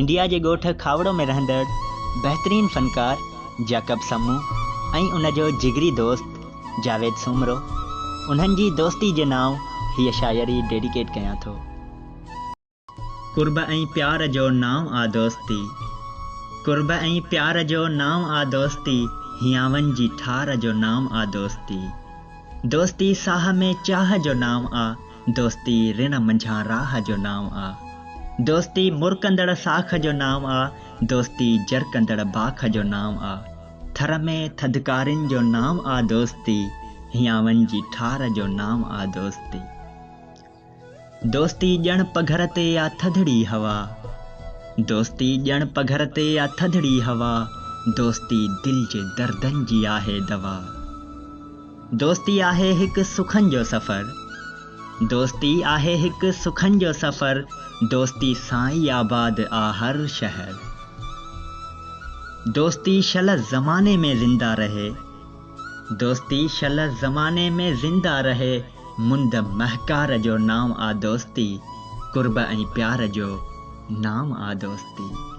India جي ڳوٺ کاوڙو ۾ رهندڙ بهترين فنڪار جيڪب سمون ۽ ان جو جگري دوست جاويد سومرو انهن جي دوستي جي نانء هيء شاعري ڊيڊيڪيٽ ڪيان ٿو. قرب ۽ پيار جو نانء آ دوستي. قرب ۽ پيار جو نانء آ دوستي هيانون جي ٺار جو نانء آ دوستي. دوستي ساهه ۾ چاهه جو نانء آ دوستي رڻ منجهان راهه جو نانء آ. دوستي مرڪندڙ ساک جو نانء آ. دوستي جرڪندڙ باک جو نانء آ. ٿر ۾ ٿڌڪارين جو نانء آ دوستي. هيانون جي ٺار جو نانء آ دوستي. دوستي ڄڻ پگهر تي آ ٿڌڙي هوا. دوستي ڄڻ پگهر تي آ ٿڌڙي هوا. دوستي دل جي دردن جي آهي دوا. دوستي آهي هڪ سکن جو سفر. دوستي آهي هڪ سکن جو سفر، دوستي سان ئي آباد آ هر شهر. دوستي شل زماني ۾ زنده رهي. دوستي شل زماني ۾ زنده رهي، مند مهڪار جو نانء آ دوستي، قرب ۽ پيار جو نانء آ دوستي.